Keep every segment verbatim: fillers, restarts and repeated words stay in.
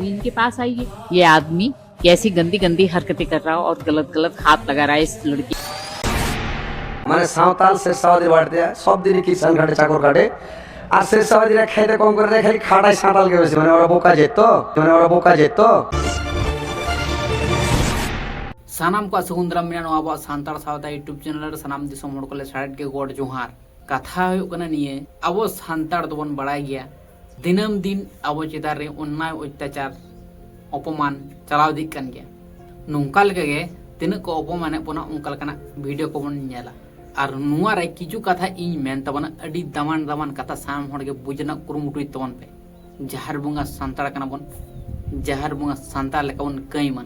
इनके पास आइए। ये आदमी कैसी गंदी गंदी हरकतें कर रहा है और गलत गलत हाथ लगा रहा है इस लड़की। মানে সাঁওতাল শেরশাবাদীর বাড়িতে সব দিনই কিষান খাটে, চাকর খাটে। আর শেরশাবাদীরা খেতে কম করে দেয়, খালি খাটায় সাঁওতালকে বেশি। মানে ওরা বোকা যেত, মানে ওরা বোকা যেত। ᱥᱟᱱᱟᱢ ᱠᱚᱣᱟᱜ ᱥᱟᱹᱜᱩᱱ ᱫᱟᱨᱟᱢ ᱢᱮᱱᱟᱜᱼᱟ ᱱᱚᱣᱟ ᱟᱵᱚᱣᱟᱜ ᱥᱟᱱᱛᱟᱲ ᱥᱟᱶᱛᱟ YouTube ᱪᱮᱱᱮᱞ ᱨᱮ᱾ ᱥᱟᱱᱟᱢ ᱫᱤᱥᱚᱢ ᱦᱚᱲ ᱠᱚᱞᱮ ᱥᱟᱨᱮᱡ ᱜᱮ ᱜᱚᱰ ᱡᱚᱦᱟᱨ᱾ ᱠᱟᱛᱷᱟ ᱦᱩᱭᱩᱜ ᱠᱟᱱᱟ ᱱᱤᱭᱟᱹ, ᱟᱵᱚ ᱥᱟᱱᱛᱟᱲ ᱫᱚᱵᱚᱱ ᱵᱟᱲᱟᱭ ᱜᱮᱭᱟ, ᱫᱤᱱᱟᱹᱢ ᱫᱤᱱ ᱟᱵᱚ ᱪᱮᱛᱟᱱ ᱨᱮ ᱚᱱᱱᱟᱭ ᱚᱛᱛᱟᱪᱟᱨ, ᱚᱯᱚᱢᱟᱱ ᱪᱟᱞᱟᱣ ᱤᱫᱤᱜ ᱠᱟᱱ ᱜᱮᱭᱟ᱾ ᱱᱚᱝᱠᱟ ᱞᱮᱠᱟᱜᱮ ᱛᱤᱱᱟᱹᱜ ᱠᱚ ᱚᱯᱚᱢᱟᱱᱮᱫ ᱵᱚᱱᱟ, ᱚᱱᱠᱟ ᱞᱮᱠᱟᱱᱟᱜ ᱵᱷᱤᱰᱤᱭᱳ ᱠᱚᱵᱚᱱ ᱧᱮᱞᱟ᱾ ᱟᱨ ᱱᱚᱣᱟ ᱨᱮ ᱠᱤᱪᱷᱩ ᱠᱟᱛᱷᱟ ᱤᱧ ᱢᱮᱱ ᱛᱟᱵᱚᱱᱟ, ᱟᱹᱰᱤ ᱫᱟᱢᱟᱱ ᱫᱟᱢᱟᱱ ᱠᱟᱛᱷᱟ ᱥᱟᱱᱟᱢ ᱦᱚᱲ ᱜᱮ ᱵᱩᱡᱽ ᱨᱮᱱᱟᱜ ᱠᱩᱨᱩᱢᱩᱴᱩᱭ ᱛᱟᱵᱚᱱ ᱯᱮ᱾ ᱡᱟᱦᱮᱨ ᱵᱚᱸᱜᱟ ᱥᱟᱱᱛᱟᱲ ᱠᱟᱱᱟ ᱵᱚᱱ, ᱡᱟᱦᱮᱨ ᱵᱚᱸᱜᱟ ᱥᱟᱱᱛᱟᱲ ᱞᱮᱠᱟ ᱵᱚᱱ ᱠᱟᱹᱢᱤ ᱢᱟ᱾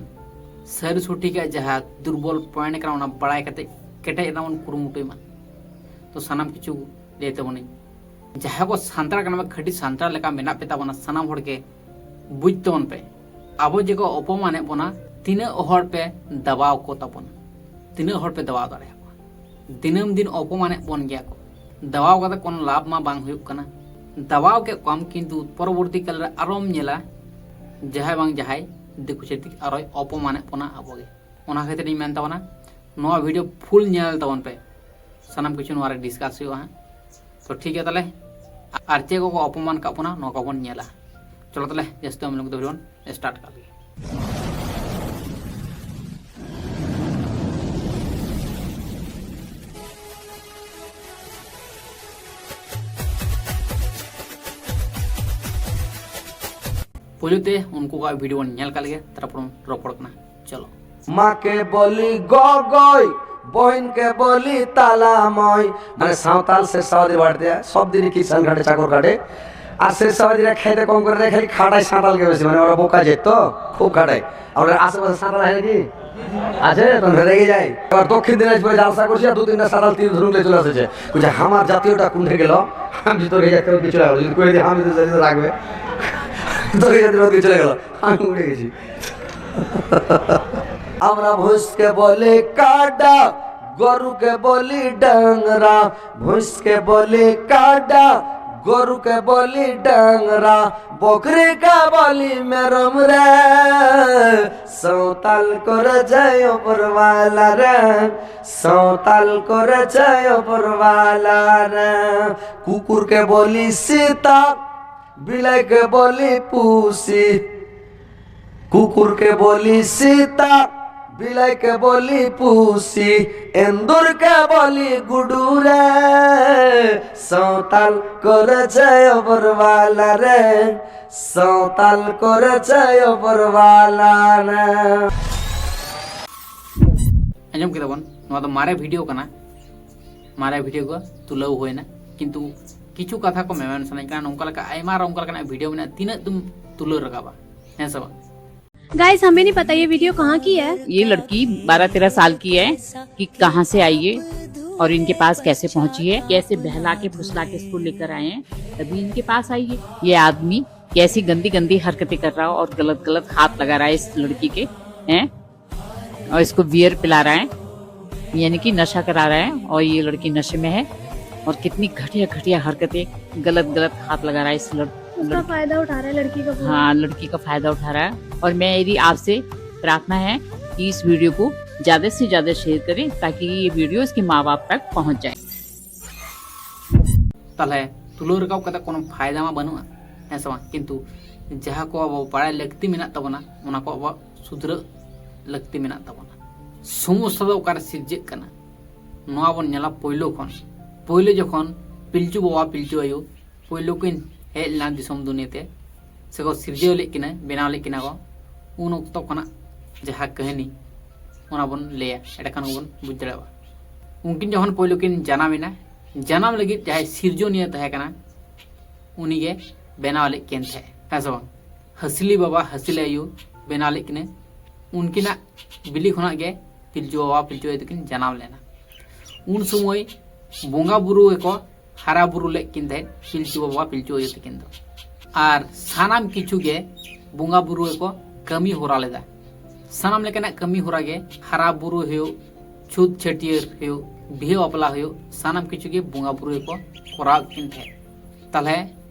ᱥᱟᱹᱨᱤ ᱥᱚᱴᱷᱤᱠᱟᱜ ᱡᱟᱦᱟᱸ ᱫᱩᱨᱵᱚᱞ ᱯᱚᱭᱮᱱᱴ ᱠᱟᱱᱟ, ᱚᱱᱟ ᱵᱟᱲᱟᱭ ᱠᱟᱛᱮ ᱠᱮᱴᱮᱡ ᱨᱮᱱᱟᱜ ᱵᱚᱱ ᱠᱩᱨᱩᱢᱩᱴᱩᱭ ᱢᱟ᱾ ᱛᱚ ᱥᱟᱱᱟᱢ ᱠᱤᱪᱷᱩ ᱞᱟᱹᱭ ᱛᱟᱵᱚᱱᱟᱹᱧ᱾ ᱡᱟᱦᱟᱸᱭ ᱠᱚ ᱥᱟᱱᱛᱟᱲ ᱠᱟᱱᱟ ᱵᱚᱱ, ᱠᱷᱟᱹᱴᱤ ᱥᱟᱱᱛᱟᱲ ᱞᱮᱠᱟ ᱢᱮᱱᱟᱜ ᱯᱮ ᱛᱟᱵᱚᱱᱟ, ᱥᱟᱱᱟᱢ ᱦᱚᱲ ᱜᱮ ᱵᱩᱡᱽ ᱛᱟᱵᱚᱱ ᱯᱮ᱾ ᱟᱵᱚ ᱡᱮ ᱠᱚ ᱚᱯᱚᱢᱟᱱᱮᱫ ᱵᱚᱱᱟ, ᱛᱤᱱᱟᱹᱜ ᱦᱚᱲ ᱯᱮ ᱫᱟᱵᱟᱣ ᱠᱚ ᱛᱟᱵᱚᱱᱟ, ᱛᱤᱱᱟᱹᱜ ᱦᱚᱲ ᱯᱮ ᱫᱟᱵᱟᱣ ᱫᱟᱲᱮᱭᱟᱠᱚᱣᱟ? ᱫᱤᱱᱟᱹᱢ ᱫᱤᱱ ᱚᱯᱚᱢᱟᱱᱮᱫ ᱵᱚᱱ ᱜᱮᱭᱟ ᱠᱚ᱾ ᱫᱟᱵᱟᱣ ᱠᱟᱛᱮ ᱠᱳᱱᱳ ᱞᱟᱵᱷ ᱢᱟ ᱵᱟᱝ ᱦᱩᱭᱩᱜ ᱠᱟᱱᱟ᱾ ᱫᱟᱵᱟᱣ ᱠᱮᱫ ᱠᱚᱣᱟᱢ, ᱠᱤᱱᱛᱩ ᱯᱚᱨᱚᱵᱚᱨᱛᱤ ᱠᱟᱞ ᱨᱮ ᱟᱨᱚᱢ ᱧᱮᱞᱟ, ᱡᱟᱦᱟᱸᱭ ᱵᱟᱝ ᱡᱟᱦᱟᱸᱭ ᱫᱤᱠᱩ ᱪᱷᱟᱹᱛᱤᱠ ᱟᱨᱚᱭ ᱚᱯᱚᱢᱟᱱᱮᱫ ᱵᱚᱱᱟ ᱟᱵᱚ ᱜᱮ᱾ ᱚᱱᱟ ᱠᱷᱟᱹᱛᱤᱨ ᱤᱧ ᱢᱮᱱ ᱛᱟᱵᱚᱱᱟ, ᱱᱚᱣᱟ ᱵᱷᱤᱰᱤᱭᱳ ᱯᱷᱩᱞ ᱧᱮᱞ ᱛᱟᱵᱚᱱ ᱯᱮ, ᱥᱟᱱᱟᱢ ᱠᱤᱪᱷᱩ ᱱᱚᱣᱟ ᱨᱮ ᱰᱤᱥᱠᱟᱥ ᱦᱩᱭᱩᱜᱼᱟ ᱦᱟᱸᱜ᱾ ᱛᱚ ᱴᱷᱤᱠ ᱜᱮᱭᱟ ᱛᱟᱦᱞᱮ, ᱟᱨ ᱪᱮᱫ ᱠᱚᱠᱚ ᱚᱯᱚᱢᱟᱱ ᱠᱟᱜ ᱵᱚᱱᱟ, ᱱᱚᱣᱟ ᱠᱚᱵᱚᱱ ᱧᱮᱞᱟ᱾ ᱪᱚᱞᱚ ᱛᱟᱦᱞᱮ, ᱡᱟᱹᱥᱛᱤ ᱵᱟᱝ ᱵᱤᱞᱚᱢ ᱠᱟᱛᱮ ᱵᱷᱤᱰᱤᱭᱳ ᱵᱚᱱ ᱥᱴᱟᱨᱴ ᱠᱟᱜ ᱞᱮᱜᱮ᱾ ᱯᱳᱭᱞᱳ ᱛᱮ ᱩᱱᱠᱩ ᱠᱚᱣᱟᱜ ᱵᱷᱤᱰᱤᱭᱳ ᱵᱚᱱ ᱧᱮᱞ ᱠᱟᱜ ᱞᱮᱜᱮ, ᱛᱟᱨᱯᱚᱨ ᱵᱚᱱ ᱨᱚᱯᱚᱲ ᱠᱟᱱᱟ᱾ ᱪᱚᱞᱚ᱾ ᱢᱟᱠᱮ ᱵᱚᱞᱤ ᱜᱚᱜᱚᱭ, ᱵᱚᱦᱤᱱ ᱠᱮ ᱵᱚᱞᱤ ᱛᱟᱞᱟ ᱢᱚᱭ᱾ মানে সাঁওতাল শেরশাবাদীর বাড়িতে সব দিনই কিষান খাটে, চাকর খাটে। আর শেরশাবাদীরা খেতে কম করে দেয়, খালি খাটায় সাঁওতালকে বেশি। মানে ওরা বোকা যেত, খুব খাটায়। আর ওদের আশেপাশে সাঁওতাল আছে নাকি? আছে, তখন রেগে যায়। এবার দক্ষিণ দিনাজপুরে জালসা করছি, আর দু তিনটা সাঁওতাল তীর ধনুক নিয়ে চলে এসেছে। বলছে, "আমার জাতীয়টা কোন গেল?" আমি তোর এই জাতীয় কিছু লাগলো, যদি করে দিই, আমি তো জানি তো রাখবে। তোর এই জাতীয় কিছু লাগলো, আমি উড়ে গেছি। আমরা ভুষকে বলি কাডা, গরুকে বলি ডাংরা, ভুষকে বলি কাডা, ᱜᱚᱨᱩ ᱠᱮ ᱵᱚᱞᱤ ᱰᱟᱝᱨᱟ, ᱵᱚᱠᱨᱤ ᱠᱮ ᱵᱚᱞᱤ ᱢᱮᱨᱚᱢ ᱨᱮ, ᱥᱟᱶᱛᱟᱞ ᱠᱚᱨᱮ ᱡᱟᱭ ᱚᱯᱚᱨᱣᱟᱞᱟ ᱨᱮ, ᱥᱟᱶᱛᱟᱞ ᱠᱚᱨᱮ ᱡᱟᱭ ᱚᱯᱚᱨᱣᱟᱞᱟ ᱨᱮ᱾ ᱠᱩᱠᱩᱨ ᱠᱮ ᱵᱚᱞᱤ ᱥᱮᱛᱟ, ᱵᱤᱞᱟᱭ ᱠᱮ ᱵᱚᱞᱤ ᱯᱩᱥᱤ, ᱠᱩᱠᱩᱨ ᱠᱮ ᱵᱚᱞᱤ ᱥᱮᱛᱟ, ᱵᱤᱞᱟᱭ ᱠᱮ ᱵᱚᱞᱤ ᱯᱩᱥᱤ, ᱮᱱᱫᱩᱨ ᱠᱮ ᱵᱚᱞᱤ ᱜᱩᱰᱩ ᱨᱮ, ᱥᱟᱶᱛᱟᱞ ᱠᱚᱨᱮ ᱡᱟᱭ ᱚᱯᱚᱨᱣᱟᱞᱟ ᱨᱮ, ᱥᱟᱶᱛᱟᱞ ᱠᱚᱨᱮ ᱡᱟᱭ ᱚᱯᱚᱨᱣᱟᱞᱟ ᱨᱮ᱾ ᱟᱸᱡᱚᱢ ᱠᱮᱫᱟ ᱵᱚᱱ, ᱱᱚᱣᱟ ᱫᱚ ᱢᱟᱨᱮ ᱵᱷᱤᱰᱤᱭᱳ ᱠᱟᱱᱟ, ᱢᱟᱨᱮ ᱵᱷᱤᱰᱤᱭᱳ ᱠᱚ ᱛᱩᱞᱟᱹᱣ ᱦᱩᱭᱱᱟ, ᱠᱤᱱᱛᱩ ᱠᱤᱪᱷᱩ ᱠᱟᱛᱷᱟ ᱠᱚ ᱢᱮᱢᱮᱱ ᱥᱟᱱᱟᱧ ᱠᱟᱱᱟ᱾ ᱱᱚᱝᱠᱟ ᱞᱮᱠᱟ ᱟᱭᱢᱟ ᱟᱨ ᱚᱱᱠᱟ ᱞᱮᱠᱟᱱᱟᱜ ᱵᱷᱤᱰᱤᱭᱳ ᱢᱮᱱᱟᱜᱼᱟ, ᱛᱤᱱᱟᱹᱜ ᱫᱚᱢ ᱛᱩᱞᱟᱹᱣ ᱨᱟᱠᱟᱵᱟ, ᱦᱮᱸ ᱥᱮ ᱵᱟᱝ? गाइस, हमें नहीं पता ये वीडियो कहाँ की है। ये लड़की बारह तेरह साल की है कि कहाँ से आई है और इनके पास कैसे पहुंची है, कैसे बहला के फुसला के इसको लेकर आए हैं, तभी इनके पास आई है। ये आदमी कैसी गंदी गंदी हरकतें कर रहा है और गलत गलत हाथ लगा रहा है इस लड़की के, हैं, और इसको बियर पिला रहा है, यानी कि नशा करा रहा है, और ये लड़की नशे में है और कितनी घटिया घटिया हरकतें, गलत गलत हाथ लगा रहा है इस लड़, उसका लड़की। फायदा उठा रहा है लड़की का पूरा। हाँ, लड़की का फायदा उठा रहा है। और मेरी आपसे प्रार्थना है कि इस वीडियो को ज्यादा से ज्यादा शेयर करें, ताकि ये वीडियो इसके माँ बाप तक पहुंच जाए। ᱛᱟᱦᱞᱮ ᱛᱩᱞᱟᱹᱣ ᱨᱟᱠᱟᱵ ᱠᱟᱛᱮ ᱠᱳᱱᱳ ᱯᱷᱟᱭᱫᱟ ᱢᱟ ᱵᱟᱹᱱᱩᱜᱼᱟ, ᱦᱮᱸ ᱥᱮ ᱵᱟᱝ? ᱠᱤᱱᱛᱩ ᱡᱟᱦᱟᱸ ᱠᱚ ᱟᱵᱚ ᱵᱟᱲᱟᱭ ᱞᱟᱹᱠᱛᱤ ᱢᱮᱱᱟᱜ ᱛᱟᱵᱚᱱᱟ, ᱚᱱᱟ ᱠᱚ ᱟᱵᱚᱣᱟᱜ ᱥᱩᱫᱷᱨᱟᱹᱜ ᱞᱟᱹᱠᱛᱤ ᱢᱮᱱᱟᱜ ᱛᱟᱵᱚᱱᱟ᱾ ᱥᱚᱢᱚᱥᱥᱟ ᱫᱚ ᱚᱠᱟᱨᱮ ᱥᱤᱨᱡᱟᱹᱜ ᱠᱟᱱᱟ, ᱱᱚᱣᱟ ᱵᱚᱱ ᱧᱮᱞᱟ ᱯᱳᱭᱞᱳ ᱠᱷᱚᱱ᱾ ᱯᱳᱭᱞᱳ ᱡᱚᱠᱷᱚᱱ ᱯᱤᱞᱪᱩ ᱵᱟᱵᱟ ᱯᱤᱞᱪᱩ ᱟᱭᱳ ᱯᱳᱭᱞᱳ ᱠᱤᱱ ᱦᱮᱡ ᱞᱮᱱᱟ ᱫᱤᱥᱚᱢ ᱫᱩᱱᱤᱭᱟᱹ ᱛᱮ, ᱥᱮᱠᱚ ᱥᱤᱨᱡᱟᱹᱣ ᱞᱮᱫ ᱠᱤᱱᱟ, ᱵᱮᱱᱟᱣ ᱞᱮᱫ ᱠᱤᱱᱟ ᱠᱚ, ᱩᱱ ᱚᱠᱛᱚ ᱠᱷᱚᱱᱟᱜ ᱡᱟᱦᱟᱸ ᱠᱟᱹᱦᱱᱤ, ᱚᱱᱟ ᱵᱚᱱ ᱞᱟᱹᱭᱟ, ᱮᱸᱰᱮᱠᱷᱟᱱ ᱜᱮᱵᱚᱱ ᱵᱩᱡᱽ ᱫᱟᱲᱮᱭᱟᱜᱼᱟ᱾ ᱩᱱᱠᱤᱱ ᱡᱚᱠᱷᱚᱱ ᱯᱳᱭᱞᱳ ᱠᱤᱱ ᱡᱟᱱᱟᱢ ᱮᱱᱟ, ᱡᱟᱱᱟᱢ ᱞᱟᱹᱜᱤᱫ ᱡᱟᱦᱟᱸᱭ ᱥᱤᱨᱡᱚᱱᱤᱭᱟᱹ ᱛᱟᱦᱮᱸ ᱠᱟᱱᱟ, ᱩᱱᱤᱜᱮ ᱵᱮᱱᱟᱣ ᱞᱮᱫ ᱠᱤᱱ ᱛᱟᱦᱮᱸᱫ, ᱦᱮᱸ ᱥᱮ ᱵᱟᱝ? ᱦᱟᱹᱥᱞᱤ ᱵᱟᱵᱟ ᱦᱟᱹᱥᱞᱤ ᱟᱭᱳ ᱵᱮᱱᱟᱣ ᱞᱮᱫ ᱠᱤᱱᱟᱹ᱾ ᱩᱱᱠᱤᱱᱟᱜ ᱵᱤᱞᱤ ᱠᱷᱚᱱᱟᱜ ᱜᱮ ᱯᱤᱞᱪᱩ ᱵᱟᱵᱟ ᱯᱤᱞᱪᱩ ᱟᱭᱳ ᱫᱚᱠᱤᱱ ᱡᱟᱱᱟᱢ ᱞᱮᱱᱟ᱾ ᱩᱱ ᱥᱚᱢᱚᱭ ᱵᱚᱸᱜᱟ ᱵᱩᱨᱩ ᱜᱮᱠᱚ ᱦᱟᱨᱟ ᱵᱩᱨᱩ ᱞᱮᱫ ᱠᱤᱱ ᱛᱟᱦᱮᱸᱫ ᱯᱤᱞᱪᱩ ᱵᱟᱵᱟ ᱯᱤᱞᱪᱩ ᱟᱭᱳ ᱛᱟᱹᱠᱤᱱ ᱫᱚ᱾ ᱟᱨ ᱥᱟᱱᱟᱢ ᱠᱤᱪᱷᱩ ᱜᱮ ᱵᱚᱸᱜᱟ ᱵᱩᱨᱩ ᱜᱮᱠᱚ ᱠᱟᱹᱢᱤ ᱦᱚᱨᱟ ᱞᱮᱫᱟ᱾ ᱥᱟᱱᱟᱢ ᱞᱮᱠᱟᱱᱟᱜ ᱠᱟᱹᱢᱤ ᱦᱚᱨᱟ ᱜᱮ, ᱦᱟᱨᱟ ᱵᱩᱨᱩ ᱦᱩᱭᱩᱜ, ᱪᱷᱩᱛ ᱪᱷᱟᱹᱴᱭᱟᱹᱨ ᱦᱩᱭᱩᱜ, ᱵᱤᱦᱟᱹ ᱵᱟᱯᱞᱟ ᱦᱩᱭᱩᱜ, ᱥᱟᱱᱟᱢ ᱠᱤᱪᱷᱩ ᱜᱮ ᱵᱚᱸᱜᱟ ᱵᱩᱨᱩ ᱜᱮᱠᱚ ᱠᱚᱨᱟᱣᱮᱫ ᱠᱤᱱ ᱛᱟᱦᱮᱸᱫ᱾ ᱛᱟᱦᱞᱮ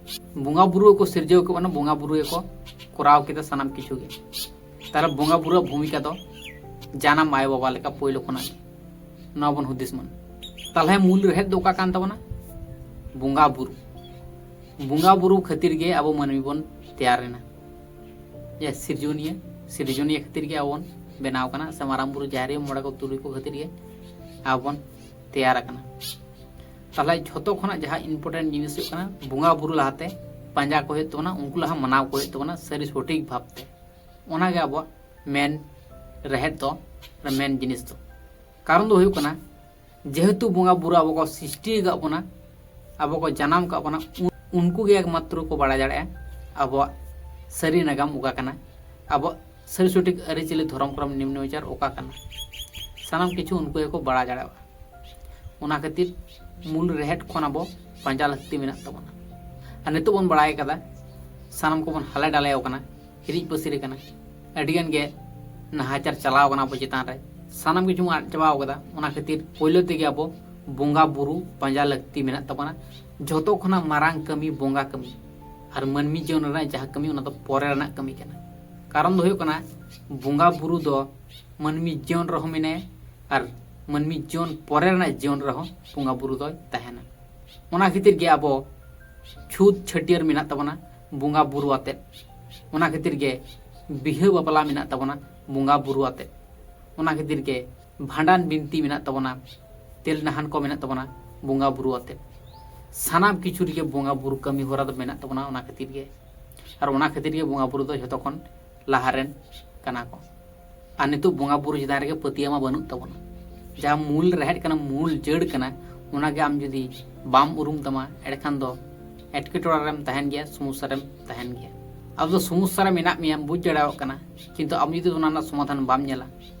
ᱵᱚᱸᱜᱟ ᱵᱩᱨᱩ ᱠᱚ ᱥᱤᱨᱡᱟᱹᱣ ᱠᱮᱫ ᱵᱚᱱᱟ, ᱵᱚᱸᱜᱟ ᱵᱩᱨᱩ ᱜᱮᱠᱚ ᱠᱚᱨᱟᱣ ᱠᱮᱫᱟ ᱥᱟᱱᱟᱢ ᱠᱤᱪᱷᱩ ᱜᱮ᱾ ᱛᱟᱦᱞᱮ ᱵᱚᱸᱜᱟ ᱵᱩᱨᱩᱣᱟᱜ ᱵᱷᱩᱢᱤᱠᱟ ᱫᱚ ᱡᱟᱱᱟᱢ ᱟᱭᱳ ᱵᱟᱵᱟ ᱞᱮᱠᱟ ᱯᱳᱭᱞᱳ ᱠᱷᱚᱱᱟᱜ ᱜᱮ, ᱱᱚᱣᱟ ᱵᱚᱱ ᱦᱩᱫᱤᱥ ᱢᱟ᱾ ᱛᱟᱦᱞᱮ ᱢᱩᱞ ᱨᱮᱦᱮᱫ ᱫᱚ ᱚᱠᱟ ᱠᱟᱱ ᱛᱟᱵᱚᱱᱟ? ᱵᱚᱸᱜᱟ ᱵᱩᱨᱩ᱾ ᱵᱚᱸᱜᱟ ᱵᱩᱨᱩ ᱠᱷᱟᱹᱛᱤᱨ ᱜᱮ ᱟᱵᱚ ᱢᱟᱹᱱᱢᱤ ᱵᱚᱱ ᱛᱮᱭᱟᱨ ᱮᱱᱟ᱾ ᱡᱮ ᱥᱤᱨᱡᱚᱱᱤᱭᱟᱹ, ᱥᱤᱨᱡᱚᱱᱤᱭᱟᱹ ᱠᱷᱟᱹᱛᱤᱨ ᱜᱮ ᱟᱵᱚ ᱵᱚᱱ ᱵᱮᱱᱟᱣ ᱠᱟᱱᱟ, ᱥᱮ ᱢᱟᱨᱟᱝ ᱵᱩᱨᱩ, ᱡᱟᱦᱮᱨ ᱟᱭᱳ, ᱢᱚᱬᱮ ᱠᱚ ᱛᱩᱨᱩᱭ ᱠᱚ ᱠᱷᱟᱹᱛᱤᱨ ᱜᱮ ᱟᱵᱚ ᱵᱚᱱ ᱛᱮᱭᱟᱨ ᱟᱠᱟᱱᱟ᱾ ᱛᱟᱦᱞᱮ ᱡᱷᱚᱛᱚ ᱠᱷᱚᱱᱟᱜ ᱡᱟᱦᱟᱸ important ᱡᱤᱱᱤᱥ ᱦᱩᱭᱩᱜ ᱠᱟᱱᱟ, ᱵᱚᱸᱜᱟ ᱵᱩᱨᱩ ᱞᱟᱦᱟᱛᱮ ᱯᱟᱸᱡᱟ ᱠᱚ ᱦᱩᱭᱩᱜ ᱛᱟᱵᱚᱱᱟ, ᱩᱱᱠᱩ ᱞᱟᱦᱟ ᱢᱟᱱᱟᱣ ᱠᱚ ᱦᱩᱭᱩᱜ ᱛᱟᱵᱚᱱᱟ ᱥᱟᱹᱨᱤ ᱥᱚᱴᱷᱤᱠ ᱵᱷᱟᱵᱽᱛᱮ᱾ ᱚᱱᱟᱜᱮ ᱟᱵᱚᱣᱟᱜ ᱢᱮᱱ ᱨᱮᱦᱮᱫ ᱫᱚ, ᱢᱮᱱ ᱡᱤᱱᱤᱥ ᱫᱚ᱾ ᱠᱟᱨᱚᱱ ᱫᱚ ᱦᱩᱭᱩᱜ ᱠᱟᱱᱟ, ᱡᱮᱦᱮᱛᱩ ᱵᱚᱸᱜᱟ ᱵᱩᱨᱩ ᱟᱵᱚ ᱠᱚ ᱥᱨᱤᱥᱴᱤ ᱟᱠᱟᱫ ᱵᱚᱱᱟ, ᱟᱵᱚ ᱠᱚ ᱡᱟᱱᱟᱢ ᱟᱠᱟᱫ ᱵᱚᱱᱟ, ᱩᱱ-, ᱩᱱᱠᱩ ᱜᱮ ᱮᱠᱢᱟᱛᱨᱚ ᱠᱚ ᱵᱟᱲᱟᱭ ᱫᱟᱲᱮᱭᱟᱜᱼᱟ ᱟᱵᱚᱣᱟᱜ ᱥᱟᱹᱨᱤ ᱱᱟᱜᱟᱢ ᱚᱠᱟ ᱠᱟᱱᱟ, ᱟᱵᱚᱣᱟᱜ ᱥᱟᱹᱨᱤ ᱥᱚᱴᱷᱤᱠ ᱟᱹᱨᱤᱪᱟᱹᱞᱤ, ᱫᱷᱚᱨᱚᱢ, ᱠᱚᱨᱚᱢ, ᱱᱤᱭᱚᱢ ᱱᱮᱢᱟᱪᱟᱨ ᱚᱠᱟ ᱠᱟᱱᱟ, ᱥᱟᱱᱟᱢ ᱠᱤᱪᱷᱩ ᱩᱱᱠᱩ ᱜᱮᱠᱚ ᱵᱟᱲᱟᱭ ᱫᱟᱲᱮᱭᱟᱜᱼᱟ᱾ ᱚᱱᱟ ᱠᱷᱟᱹᱛᱤᱨ ᱢᱩᱞ ᱨᱮᱦᱮᱫ ᱠᱷᱚᱱ ᱟᱵᱚ ᱯᱟᱸᱡᱟ ᱞᱟᱹᱠᱛᱤ ᱢᱮᱱᱟᱜ ᱛᱟᱵᱚᱱᱟ᱾ ᱟᱨ ᱱᱤᱛᱚᱜ ᱵᱚᱱ ᱵᱟᱲᱟᱭ ᱠᱟᱫᱟ, ᱥᱟᱱᱟᱢ ᱠᱚᱵᱚᱱ ᱦᱟᱞᱮ ᱰᱟᱞᱮ ᱟᱠᱟᱱᱟ, ᱦᱤᱨᱤᱡ ᱯᱟᱹᱥᱤᱨ ᱟᱠᱟᱱᱟ, ᱟᱹᱰᱤᱜᱟᱱ ᱜᱮ ᱱᱟᱦᱟᱪᱟᱨ ᱪᱟᱞᱟᱣ ᱟᱠᱟᱱᱟ ᱟᱵᱚ ᱪᱮᱛᱟᱱ ᱨᱮ, ᱥᱟᱱᱟᱢ ᱠᱤᱪᱷᱩ ᱵᱚᱱ ᱟᱫ ᱪᱟᱵᱟᱣ ᱠᱟᱫᱟ᱾ ᱚᱱᱟ ᱠᱷᱟᱹᱛᱤᱨ ᱯᱳᱭᱞᱳ ᱛᱮᱜᱮ ᱟᱵᱚ ᱵᱚᱸᱜᱟ ᱵᱩᱨᱩ ᱯᱟᱸᱡᱟ ᱞᱟᱹᱠᱛᱤ ᱢᱮᱱᱟᱜ ᱛᱟᱵᱚᱱᱟ᱾ ᱡᱷᱚᱛᱚ ᱠᱷᱚᱱᱟᱜ ᱢᱟᱨᱟᱝ ᱠᱟᱹᱢᱤ ᱵᱚᱸᱜᱟ ᱠᱟᱹᱢᱤ, ᱟᱨ ᱢᱟᱹᱱᱢᱤ ᱡᱤᱭᱚᱱ ᱨᱮᱱᱟᱜ ᱡᱟᱦᱟᱸ ᱠᱟᱹᱢᱤ, ᱚᱱᱟ ᱫᱚ ᱯᱚᱨᱮ ᱨᱮᱱᱟᱜ ᱠᱟᱹᱢᱤ ᱠᱟᱱᱟ᱾ ᱠᱟᱨᱚᱱ ᱫᱚ ᱦᱩᱭᱩᱜ ᱠᱟᱱᱟ, ᱵᱚᱸᱜᱟ ᱵᱩᱨᱩ ᱫᱚ ᱢᱟᱹᱱᱢᱤ ᱡᱤᱭᱚᱱ ᱨᱮᱦᱚᱸ ᱢᱮᱱᱟᱭᱟ ᱟᱨ ᱢᱟᱹᱱᱢᱤ ᱡᱤᱭᱚᱱ ᱯᱚᱨᱮ ᱨᱮᱱᱟᱜ ᱡᱤᱭᱚᱱ ᱨᱮᱦᱚᱸ ᱵᱚᱸᱜᱟ ᱵᱩᱨᱩ ᱫᱚᱭ ᱛᱟᱦᱮᱱᱟ᱾ ᱚᱱᱟ ᱠᱷᱟᱹᱛᱤᱨ ᱜᱮ ᱟᱵᱚ ᱪᱷᱩᱛ ᱪᱷᱟᱹᱴᱭᱟᱹᱨ ᱢᱮᱱᱟᱜ ᱛᱟᱵᱚᱱᱟ ᱵᱚᱸᱜᱟ ᱵᱩᱨᱩ ᱟᱛᱮᱫ᱾ ᱚᱱᱟ ᱠᱷᱟᱹᱛᱤᱨ ᱜᱮ ᱵᱤᱦᱟᱹ ᱵᱟᱯᱞᱟ ᱢᱮᱱᱟᱜ ᱛᱟᱵᱚᱱᱟ ᱵᱚᱸᱜᱟ ᱵᱩᱨᱩ ᱟᱛᱮᱫ᱾ ᱚᱱᱟ ᱠᱷᱟᱹᱛᱤᱨ ᱜᱮ ᱵᱷᱟᱸᱰᱟᱱ ᱵᱤᱱᱛᱤ ᱢᱮᱱᱟᱜ ᱛᱟᱵᱚᱱᱟ, ᱛᱮᱞ ᱱᱟᱦᱟᱱ ᱠᱚ ᱢᱮᱱᱟᱜ ᱛᱟᱵᱚᱱᱟ ᱵᱚᱸᱜᱟ ᱵᱩᱨᱩ ᱟᱛᱮᱫ᱾ ᱥᱟᱱᱟᱢ ᱠᱤᱪᱷᱩ ᱨᱮᱜᱮ ᱵᱚᱸᱜᱟ ᱵᱩᱨᱩ ᱠᱟᱹᱢᱤ ᱦᱚᱨᱟ ᱫᱚ ᱢᱮᱱᱟᱜ ᱛᱟᱵᱚᱱᱟ᱾ ᱚᱱᱟ ᱠᱷᱟᱹᱛᱤᱨ ᱜᱮ, ᱟᱨ ᱚᱱᱟ ᱠᱷᱟᱹᱛᱤᱨ ᱜᱮ ᱵᱚᱸᱜᱟ ᱵᱩᱨᱩ ᱫᱚ ᱡᱷᱚᱛᱚ ᱠᱷᱚᱱ ᱞᱟᱦᱟ ᱨᱮᱱ ᱠᱟᱱᱟ ᱠᱚ᱾ ᱟᱨ ᱱᱤᱛᱚᱜ ᱵᱚᱸᱜᱟ ᱵᱩᱨᱩ ᱪᱮᱛᱟᱱ ᱨᱮᱜᱮ ᱯᱟᱹᱛᱭᱟᱹᱣ ᱢᱟ ᱵᱟᱹᱱᱩᱜ ᱛᱟᱵᱚᱱᱟ᱾ ᱡᱟᱦᱟᱸ ᱢᱩᱞ ᱨᱮᱦᱮᱫ ᱠᱟᱱᱟ, ᱢᱩᱞ ᱡᱟᱹᱲ ᱠᱟᱱᱟ, ᱚᱱᱟᱜᱮ ᱟᱢ ᱡᱩᱫᱤ ᱵᱟᱢ ᱩᱨᱩᱢ ᱛᱟᱢᱟ, ᱮᱸᱰᱮᱠᱷᱟᱱ ᱫᱚ ᱮᱴᱠᱮᱴᱚᱬᱮ ᱨᱮᱢ ᱛᱟᱦᱮᱱ ᱜᱮᱭᱟ, ᱥᱚᱢᱚᱥᱥᱟ ᱨᱮᱢ ᱛᱟᱦᱮᱱ ᱜᱮᱭᱟ᱾ ᱟᱢ ᱫᱚ ᱥᱚᱢᱚᱥᱥᱟ ᱨᱮ ᱢᱮᱱᱟᱜ ᱢᱮᱭᱟ, ᱵᱩᱡᱽ ᱫᱟᱲᱮᱭᱟᱜ ᱠᱟᱱᱟ, ᱠᱤᱱᱛᱩ ᱟᱢ ᱡᱩᱫᱤ ᱚᱱᱟ ᱨᱮᱱᱟᱜ ᱥᱚᱢᱟᱫᱷᱟᱱ ᱵᱟᱢ ᱧᱮᱞᱟ,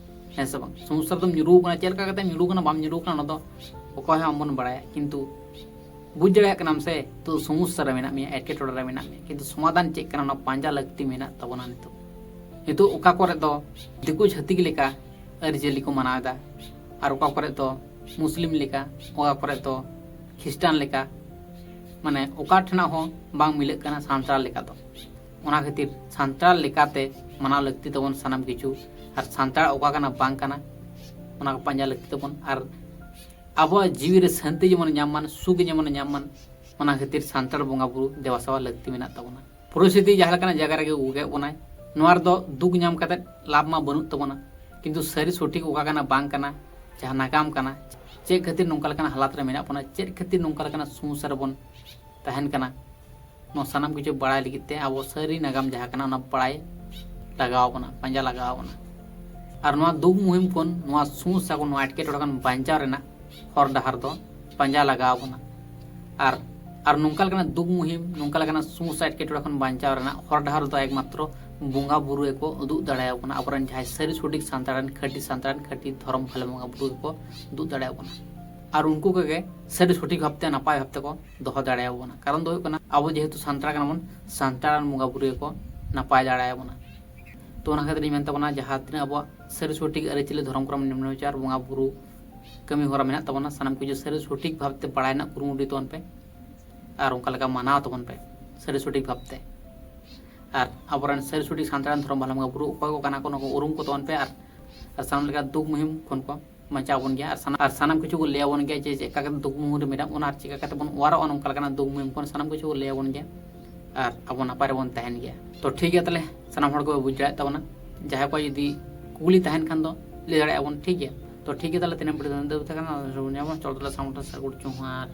ᱦᱮᱸ ᱥᱮ ᱵᱟᱝ? ᱥᱚᱢᱚᱥᱥᱟ ᱨᱮᱫᱚᱢ ᱧᱩᱨᱩ ᱟᱠᱟᱱᱟ, ᱪᱮᱫ ᱞᱮᱠᱟ ᱠᱟᱛᱮ ᱧᱩᱨᱩ ᱟᱠᱟᱱᱟ, ᱵᱟᱢ ᱧᱩᱨᱩ ᱟᱠᱟᱱᱟ, ᱚᱱᱟ ᱫᱚ ᱚᱠᱚᱭ ᱦᱚᱸ ᱵᱟᱵᱚᱱ ᱵᱟᱲᱟᱭᱟ᱾ ᱠᱤᱱᱛᱩ ᱵᱩᱡᱽ ᱫᱟᱲᱮᱭᱟᱜ ᱠᱟᱱᱟᱢ ᱥᱮ, ᱛᱚ ᱥᱚᱢᱚᱥᱥᱟ ᱨᱮ ᱢᱮᱱᱟᱜ ᱢᱮᱭᱟ, ᱮᱴᱠᱮᱴᱚᱬᱮ ᱨᱮ ᱢᱮᱱᱟᱜ ᱢᱮᱭᱟ, ᱠᱤᱱᱛᱩ ᱥᱚᱢᱟᱫᱷᱟᱱ ᱪᱮᱫ ᱠᱟᱱᱟ, ᱚᱱᱟ ᱯᱟᱸᱡᱟ ᱞᱟᱹᱠᱛᱤ ᱢᱮᱱᱟᱜ ᱛᱟᱵᱚᱱᱟ᱾ ᱱᱤᱛᱚᱜ, ᱱᱤᱛᱚᱜ ᱚᱠᱟ ᱠᱚᱨᱮ ᱫᱚ ᱫᱤᱠᱩ ᱪᱷᱟᱹᱛᱤᱠ ᱞᱮᱠᱟ ᱟᱹᱨᱤᱪᱟᱹᱞᱤ ᱠᱚ ᱢᱟᱱᱟᱣ ᱮᱫᱟ, ᱟᱨ ᱚᱠᱟ ᱠᱚᱨᱮ ᱫᱚ ᱢᱩᱥᱞᱤᱢ ᱞᱮᱠᱟ, ᱚᱠᱟ ᱠᱚᱨᱮ ᱫᱚ ᱠᱷᱨᱤᱥᱴᱟᱱ ᱞᱮᱠᱟ, ᱢᱟᱱᱮ ᱚᱠᱟ ᱴᱷᱮᱱᱟᱜ ᱦᱚᱸ ᱵᱟᱝ ᱢᱤᱞᱟᱹᱜ ᱠᱟᱱᱟ ᱥᱟᱱᱛᱟᱲ ᱞᱮᱠᱟ ᱫᱚ᱾ ᱚᱱᱟ ᱠᱷᱟᱹᱛᱤᱨ ᱥᱟᱱᱛᱟᱲ ᱞᱮᱠᱟᱛᱮ ᱢᱟᱱᱟᱣ ᱞᱟᱹᱠᱛᱤ ᱛᱟᱵᱚᱱ ᱥᱟᱱᱟᱢ ᱠᱤᱪᱷᱩ, ᱟᱨ ᱥᱟᱱᱛᱟᱲ ᱚᱠᱟ ᱠᱟᱱᱟ ᱵᱟᱝ ᱠᱟᱱᱟ ᱚᱱᱟ ᱠᱚ ᱯᱟᱸᱡᱟ ᱞᱟᱹᱠᱛᱤ ᱛᱟᱵᱚᱱ, ᱟᱨ ᱟᱵᱚᱣᱟᱜ ᱡᱤᱣᱤ ᱨᱮ ᱥᱟᱹᱱᱛᱤ ᱡᱮᱢᱚᱱ ᱧᱟᱢ ᱢᱟᱱ, ᱥᱩᱠ ᱡᱮᱢᱚᱱ ᱧᱟᱢ ᱢᱟᱱ, ᱚᱱᱟ ᱠᱷᱟᱹᱛᱤᱨ ᱥᱟᱱᱛᱟᱲ ᱵᱚᱸᱜᱟ ᱵᱩᱨᱩ ᱫᱮᱵᱟ ᱥᱮᱵᱟ ᱞᱟᱹᱠᱛᱤ ᱢᱮᱱᱟᱜ ᱛᱟᱵᱚᱱᱟ᱾ ᱯᱚᱨᱤᱥᱛᱷᱤᱛᱤ ᱡᱟᱦᱟᱸ ᱞᱮᱠᱟᱱᱟᱜ ᱡᱟᱭᱜᱟ ᱨᱮᱜᱮ ᱟᱹᱜᱩ ᱠᱮᱫ ᱵᱚᱱᱟᱭ, ᱱᱚᱣᱟ ᱨᱮᱫᱚ ᱫᱩᱠ ᱧᱟᱢ ᱠᱟᱛᱮ ᱞᱟᱵᱷ ᱢᱟ ᱵᱟᱹᱱᱩᱜ ᱛᱟᱵᱚᱱᱟ, ᱠᱤᱱᱛᱩ ᱥᱟᱹᱨᱤ ᱥᱚᱴᱷᱤᱠ ᱚᱠᱟ ᱠᱟᱱᱟ ᱵᱟᱝ ᱠᱟᱱᱟ, ᱡᱟᱦᱟᱸ ᱱᱟᱜᱟᱢ ᱠᱟᱱᱟ, ᱪᱮᱫ ᱠᱷᱟᱹᱛᱤᱨ ᱱᱚᱝᱠᱟ ᱞᱮᱠᱟᱱᱟᱜ ᱦᱟᱞᱟᱛ ᱨᱮ ᱢᱮᱱᱟᱜ ᱵᱚᱱᱟ, ᱪᱮᱫ ᱠᱷᱟᱹᱛᱤᱨ ᱱᱚᱝᱠᱟ ᱞᱮᱠᱟᱱᱟᱜ ᱥᱚᱢᱚᱥᱥᱟ ᱨᱮᱵᱚᱱ ᱛᱟᱦᱮᱱ ᱠᱟᱱᱟ, ᱱᱚᱣᱟ ᱥᱟᱱᱟᱢ ᱠᱤᱪᱷᱩ ᱵᱟᱲᱟᱭ ᱞᱟᱹᱜᱤᱫ ᱛᱮ ᱟᱵᱚ ᱥᱟᱹᱨᱤ ᱱᱟᱜᱟᱢ ᱡᱟᱦᱟᱸ ᱠᱟᱱᱟ ᱚᱱᱟ ᱵᱟᱲᱟᱭ ᱞᱟᱜᱟᱣ ᱵᱚᱱᱟ, ᱯᱟᱸᱡᱟ ᱞᱟᱜᱟᱣ ᱵᱚᱱᱟ᱾ ᱟᱨ ᱱᱚᱣᱟ ᱫᱩᱠ ᱢᱩᱦᱤᱢ ᱠᱷᱚᱱ, ᱱᱚᱣᱟ ᱥᱚᱢᱚᱥᱥᱟ ᱠᱚ, ᱱᱚᱣᱟ ᱮᱴᱠᱮᱴᱚᱬᱮ ᱠᱷᱚᱱ ᱵᱟᱧᱪᱟᱣ ᱨᱮᱱᱟᱜ ᱦᱚᱨ ᱰᱟᱦᱟᱨ ᱫᱚ ᱯᱟᱸᱡᱟ ᱞᱟᱜᱟᱣ ᱵᱚᱱᱟ᱾ ᱟᱨ ᱟᱨ ᱱᱚᱝᱠᱟ ᱞᱮᱠᱟᱱᱟᱜ ᱫᱩᱠ ᱢᱩᱦᱤᱢ, ᱱᱚᱝᱠᱟ ᱞᱮᱠᱟᱱᱟᱜ ᱥᱚᱢᱚᱥᱥᱟ ᱮᱴᱠᱮᱴᱚᱬᱮ ᱠᱷᱚᱱ ᱵᱟᱧᱪᱟᱣ ᱨᱮᱱᱟᱜ ᱦᱚᱨ ᱰᱟᱦᱟᱨ ᱫᱚ ᱮᱠᱢᱟᱛᱨᱚ ᱵᱚᱸᱜᱟ ᱵᱩᱨᱩ ᱜᱮᱠᱚ ᱩᱫᱩᱜ ᱫᱟᱲᱮᱭᱟᱵᱚᱱᱟ᱾ ᱟᱵᱚᱨᱮᱱ ᱡᱟᱦᱟᱸᱭ ᱥᱟᱹᱨᱤ ᱥᱚᱴᱷᱤᱠ ᱥᱟᱱᱛᱟᱲ ᱨᱮᱱ ᱠᱷᱟᱹᱴᱤ ᱥᱟᱱᱛᱟᱲ ᱨᱮᱱ ᱠᱷᱟᱹᱴᱤ ᱫᱷᱚᱨᱚᱢ ᱵᱷᱟᱞᱮ ᱵᱚᱸᱜᱟ ᱵᱩᱨᱩ ᱜᱮᱠᱚ ᱩᱫᱩᱜ ᱫᱟᱲᱮᱭᱟᱵᱚᱱᱟ᱾ ᱟᱨ ᱩᱱᱠᱩ ᱠᱚᱜᱮ ᱥᱟᱹᱨᱤ ᱥᱚᱴᱷᱤᱠ ᱵᱷᱟᱵᱛᱮ ᱱᱟᱯᱟᱭ ᱵᱷᱟᱵ ᱛᱮᱠᱚ ᱫᱚᱦᱚ ᱫᱟᱲᱮᱭᱟᱵᱚᱱᱟ᱾ ᱠᱟᱨᱚᱱ ᱫᱚ ᱦᱩᱭᱩᱜ ᱠᱟᱱᱟ, ᱟᱵᱚ ᱡᱮᱦᱮᱛᱩ ᱥᱟᱱᱛᱟᱲ ᱠᱟᱱᱟ ᱵᱚᱱ, ᱥᱟᱱᱛᱟᱲ ᱨᱮᱱ ᱵᱚᱸᱜᱟ ᱵᱩᱨᱩ ᱜᱮᱠᱚ ᱱᱟᱯᱟᱭ ᱫᱟᱲᱮᱭᱟᱵᱚᱱᱟ᱾ ᱛᱚ ᱚᱱᱟ ᱠᱷᱟᱹᱛᱤᱨ ᱤᱧ ᱢᱮᱱ ᱛᱟᱵᱚᱱᱟ, ᱡᱟᱦᱟᱸ ᱛᱤᱱᱟᱹᱜ ᱟᱵᱚᱣᱟᱜ ᱥᱟᱹᱨᱤ ᱥᱚᱴᱷᱤᱠ ᱟᱹᱨᱤᱪᱟᱹᱞᱤ, ᱫᱷᱚᱨᱚᱢ ᱠᱚᱨᱚᱢ, ᱱᱤᱢᱱᱟᱪᱟᱨ, ᱵᱚᱸᱜᱟ ᱵᱩᱨᱩ ᱠᱟᱹᱢᱤ ᱦᱚᱨᱟ ᱢᱮᱱᱟᱜ ᱛᱟᱵᱚᱱᱟ, ᱥᱟᱱᱟᱢ ᱠᱤᱪᱷᱩ ᱥᱟᱹᱨᱤ ᱥᱚᱴᱷᱤᱠ ᱵᱷᱟᱵᱛᱮ ᱵᱟᱲᱟᱭ ᱨᱮᱱᱟᱜ ᱠᱩᱨᱩᱢᱩᱴᱩᱭ ᱛᱟᱵᱚᱱ ᱯᱮ ᱟᱨ ᱚᱱᱠᱟ ᱞᱮᱠᱟ ᱢᱟᱱᱟᱣ ᱛᱟᱵᱚᱱ ᱯᱮ ᱥᱟᱹᱨᱤ ᱥᱚᱴᱷᱤᱠ ᱵᱷᱟᱵᱛᱮ᱾ ᱟᱨ ᱟᱵᱚᱨᱮᱱ ᱥᱟᱹᱨᱤ ᱥᱚᱴᱷᱤᱠ ᱥᱟᱱᱛᱟᱲ ᱨᱮᱱ ᱫᱷᱚᱨᱚᱢ ᱵᱷᱟᱞᱮ ᱵᱚᱸᱜᱟ ᱵᱩᱨᱩ ᱚᱠᱚᱭ ᱠᱚ ᱠᱟᱱᱟ ᱠᱚ, ᱚᱱᱟ ᱠᱚ ᱩᱨᱩᱢ ᱠᱚ ᱛᱟᱵᱚᱱ ᱯᱮ᱾ ᱟᱨ ᱟᱨ ᱥᱟᱱᱟᱢ ᱞᱮᱠᱟ ᱫᱩᱠ ᱢᱩᱦᱤᱢ ᱠᱷᱚᱱ ᱠᱚ ᱵᱟᱧᱪᱟᱣ ᱵᱚᱱ ᱜᱮᱭᱟ᱾ ᱟᱨ ᱥᱟᱱᱟᱢ, ᱟᱨ ᱥᱟᱱᱟᱢ ᱠᱤᱪᱷᱩ ᱠᱚ ᱞᱟᱹᱭ ᱟᱵᱚᱱ ᱜᱮᱭᱟ ᱡᱮ ᱪᱮᱫ ᱞᱮᱠᱟ ᱠᱟᱛᱮ ᱫᱩᱠ ᱢᱩᱦᱤᱢ ᱨᱮ ᱢᱮᱱᱟᱜ ᱵᱚᱱᱟ ᱟᱨ ᱪᱮᱫ ᱞᱮᱠᱟ ᱠᱟᱛᱮ ᱵᱚᱱ ᱚᱣᱟᱨᱚᱜᱼᱟ ᱱᱚᱝᱠᱟ ᱞᱮᱠᱟᱱᱟᱜ ᱫᱩᱠ ᱢᱩᱦᱤᱢ ᱠᱷᱚᱱ, ᱥᱟᱱᱟᱢ ᱠᱤᱪᱷᱩ ᱠᱚ ᱞᱟᱹᱭ ᱟᱵᱚᱱ ᱜᱮᱭᱟ᱾ ᱟᱨ ᱟᱵᱚ ᱱᱟᱯᱟᱭ ᱨᱮᱵᱚᱱ ᱛᱟᱦᱮᱱ ᱜᱮᱭᱟ᱾ ᱛᱚ ᱴᱷᱤᱠ ᱜᱮᱭᱟ, ᱛᱟᱦᱞᱮ ᱥᱟᱱᱟᱢ ᱦᱚᱲ ᱠᱚ ᱵᱩᱡᱽ ᱫᱟᱲᱮᱭᱟᱜ ᱛᱟᱵᱚᱱᱟ᱾ ᱡᱟᱦᱟᱸᱭ ᱠᱚᱣᱟᱜ ᱡᱩᱫᱤ ᱠᱩᱠᱞᱤ ᱛᱟᱦᱮᱱ ᱠᱷᱟᱱ ᱫᱚ ᱞᱟᱹᱭ ᱫᱟᱲᱮᱭᱟᱜᱼᱟ ᱵᱚᱱ, ᱴᱷᱤᱠ ᱜᱮᱭᱟ᱾ ᱛᱚ ᱴᱷᱤᱠ ᱜᱮᱭᱟ, ᱛᱟᱦᱞᱮ ᱛᱮᱦᱮᱧᱟᱜ video ᱫᱚ ᱱᱤᱱᱟᱹᱜ ᱫᱷᱟᱹᱵᱤᱡ ᱛᱟᱦᱮᱸ ᱠᱟᱱᱟ᱾ ᱟᱨ ᱧᱟᱢᱟ, ᱪᱚᱞ ᱛᱟᱦᱞᱮ ᱥᱟᱱᱟᱢ ᱠᱚᱴᱷᱮᱱ ᱥᱟᱹᱜᱩᱱ ᱡᱚᱦᱟᱨ᱾